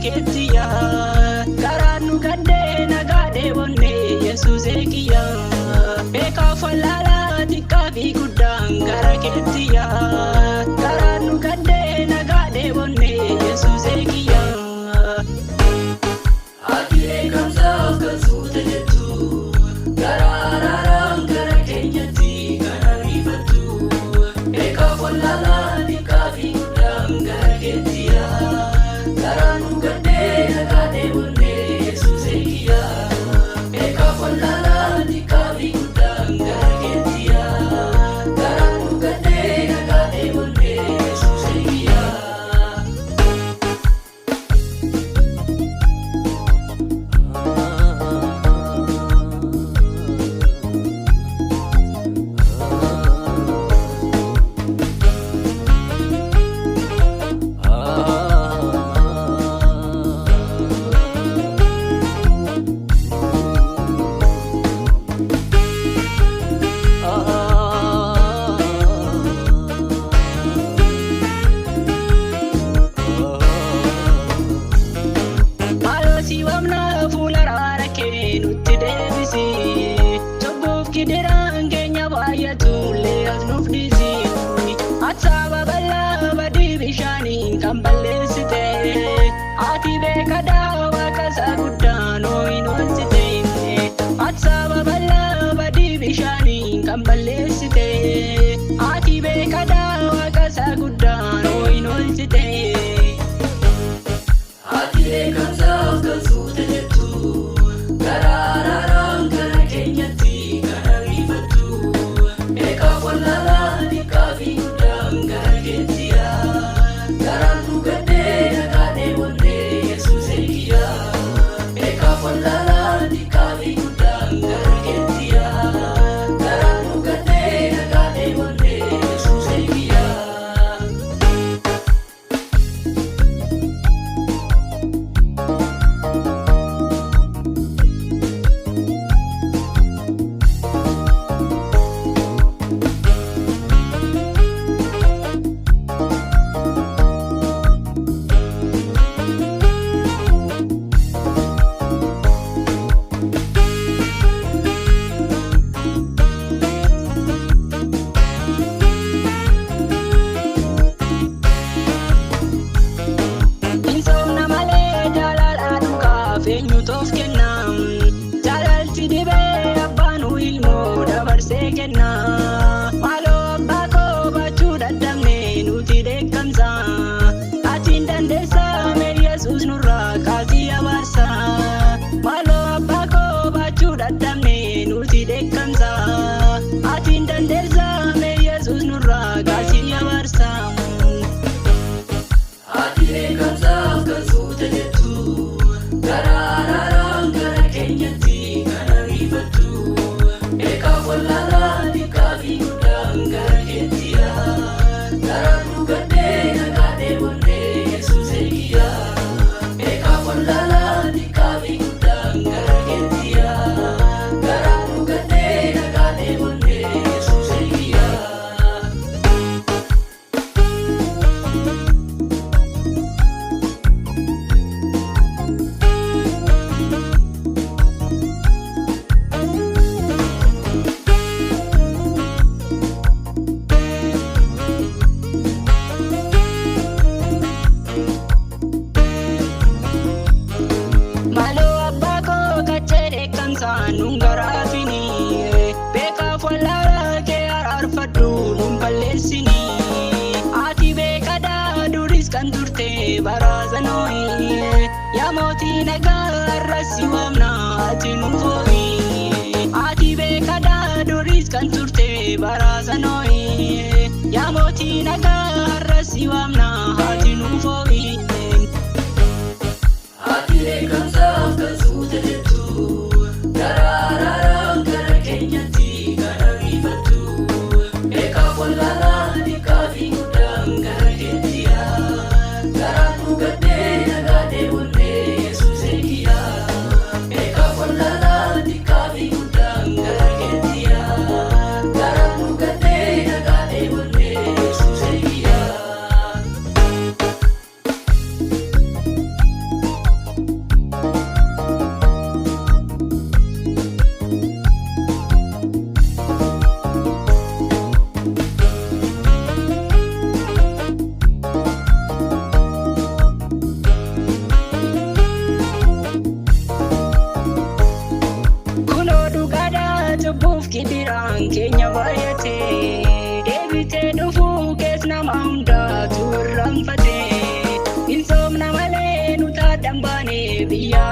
keetti yaa. Garaan nu gaddee nagaa dheebonne Yesuusee kiyya. Beekaaf wallaalaa xiqqaa fi guddaan gara keetti yaa. Garaan nu gaddee nagaa dheebonne Yesuusee kiyya. Ati dheekkamsaaf kan suuta jettu, gara araaraan gara keenyatti kan ariifattu, beekaaf wallaalaa xiqqaa fi guddaan gara keetti yaa. Garaan nu gaddee nagaa dheebonne Yesuusee kiyya. Beekaaf wallaalaa xiqqaa fi guddaan gara keetti yaa. Garaan nu gaddee nagaa dheebonne Yesuusee kiyya. Maaloo si waamna fuula araara kee nutti deebisi. Cubbuuf gidiraan keenya baay'atu illee as nuuf dhiisi. Ati saba bal'aa badii bishaaniin kan balleessite. Ati beekadhaa waaqa isa guddaa nuu hin oolchite. Ati saba bal'aa badii bishaaniin kan balleessite. Ati beekadhaa waaqa isa guddaa nuu hin oolchite. Ati dheekkamsaaf kan suuta jettu, gara araaraan gara keenyatti kan ariifattu, beekaaf wallaalaa xiqqaa fi guddaan gara keetti yaa. Garaan nu gaddee nagaa dheebonne Yesuusee kiyya. Beekaaf wallaalaa xiqqaa fi guddaan gara keetti yaa. Garaan nu gaddee nagaa dheebonne Yesuusee kiyya. Hin soomna malee jaalala dhugaaf eenyutu of kenna? Jaalalti dhibee abbaan ilmoo dabarsee kenna. Maaloo abbaa koo baachuu dadhabne nuti dheekkamsa. Ati hin dandeessaa mee Yesuus nurraa kaasii abaarsa. Maaloo abbaa koo baachuu dadhabne nuti dheekkamsa. Ati hin dandeessaa mee Yesuus nurraa kaasii abaarsa. Ati dheekkamsaaf kan suuta jettu, gara araaraan gara keenyatti kan ariifattu, beekaaf wallaalaa xiqqaa fi guddaan gara keetti yaa. Garaan nu gaddee nagaa dheebonne Yesuusee kiyya. Beekaaf wallaalaa xiqqaa fi guddaan gara keetti yaa. Garaan nu gaddee nagaa dheebonne Yesuusee kiyya. Maaloo abbaa koo qaccee dheekkamsaan nun garaafini. Beekaaf wallaalaa kee araarfadhu nun balleessini. Ati beekadhaa duris kan turte baraasanooyi. Yaa mootii nagaa har'as si waamna ati nu fooyi. Ati beekadhaa duris kan turte baraasanooyi. Yaa mootii nagaa har'as si waamna ati nu fooyi. Ati dheekkamsaaf kan suuta jettu, gara araaraan gara keenyatti kan ariifattu, beekaaf wallaalaa xiqqaa fi guddaan gara keetti yaa. Garaan nu gaddee nagaa dheebonne Yesuusee kiyya. Beekaaf wallaalaa xiqqaa fi guddaan gara keetti yaa. Garaan nu gaddee nagaa dheebonne Yesuusee kiyya. Biyyaa.